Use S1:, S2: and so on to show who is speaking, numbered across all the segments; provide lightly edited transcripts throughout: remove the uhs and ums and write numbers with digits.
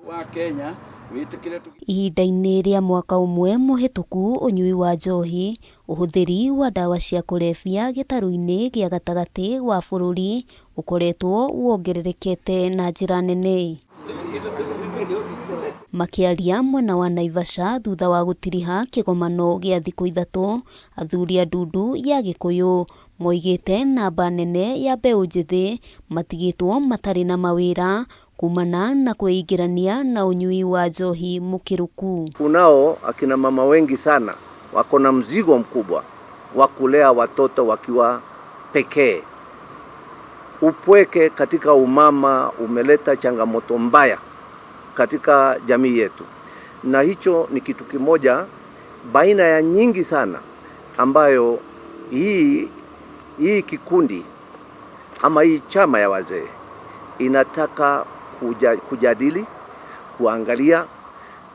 S1: Wa Kenya wĩtĩkĩre tũ
S2: Ihinda-inĩ rĩa mwaka ũmwe mũhĩtũku ũnyui wa njohi, ũhũthĩri wa ndawa cia kũrebia gĩtarũ-inĩ gĩa gatagatĩ wa bũrũri ũkoretwo wongererekete na njĩra nene. Makĩaria mwena wa Naivasha thutha wa gũtiriha kĩgomano gĩa thikũ 3, athuri a ndundu ya Gĩkũyũ moigĩte namba nene ya mbeũ njĩthĩ matigĩtwo matarĩ na mawĩra kumana na kwĩingĩrania na ũnyui wa njohi mũkĩrũku.
S3: Kunao akina mama wengi sana wako na mzigo mkubwa wa kulea watoto wakiwa pekee. Upweke katika umama umeleta changamoto mbaya katika jamii yetu, na hicho ni kitu kimoja baina ya nyingi sana ambayo hii kikundi ama hii chama ya wazee inataka kujadili, kuangalia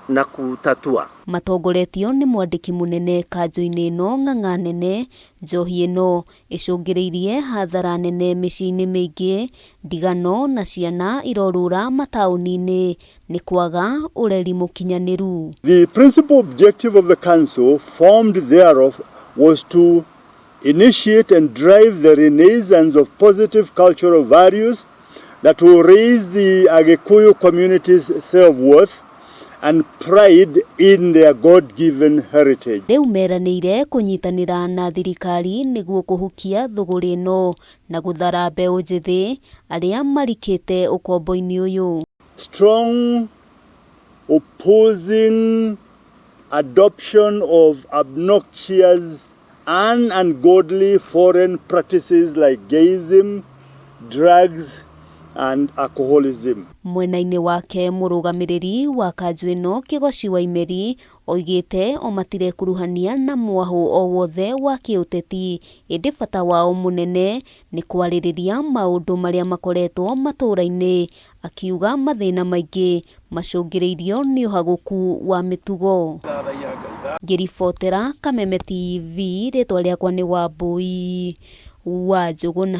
S3: na kutatua.
S2: Matongoretio nĩ mwandĩki mũnene kanjũ-inĩ ĩno ng'ang'a nene, njohi ĩno ĩcũngĩrĩirie hathara nene mĩciĩ-inĩ mĩingĩ, ndigano na ciana irorũra mataũni-inĩ nĩ kwaga ũreri mũkinyanĩru.
S4: The principal objective of the council formed thereof was to initiate and drive the renaissance of positive cultural values that will raise the Agikuyu community's self-worth and pride in their God-given heritage.
S2: Rĩu meranĩire kũnyitanĩra na thirikari nĩguo kũhukia thũgũrĩ ĩno na gũthara mbeũ njĩthĩ arĩa marikĩte ũkombo-inĩ ũyũ.
S4: Strong opposing adoption of obnoxious and ungodly foreign practices like gayism, drugs, and alcoholism.
S2: Mwena-inĩ wake mũrũgamĩrĩri wa kanjũ ĩno Kĩgoci Waimeri oigĩte o matirekuruhania na mwahũ o wothe wa kĩũteti, ĩndĩ bata wao mũnene nĩ kwarĩrĩria maũndũ marĩa makoretwo matũũra-inĩ, akiuga mathĩna maingĩ macũngĩrĩirio nĩ ũhagũku wa mĩtugo. Ngĩribotera Kameme TV, rĩtwa rĩakwa nĩ Wambui wa Njũgũna.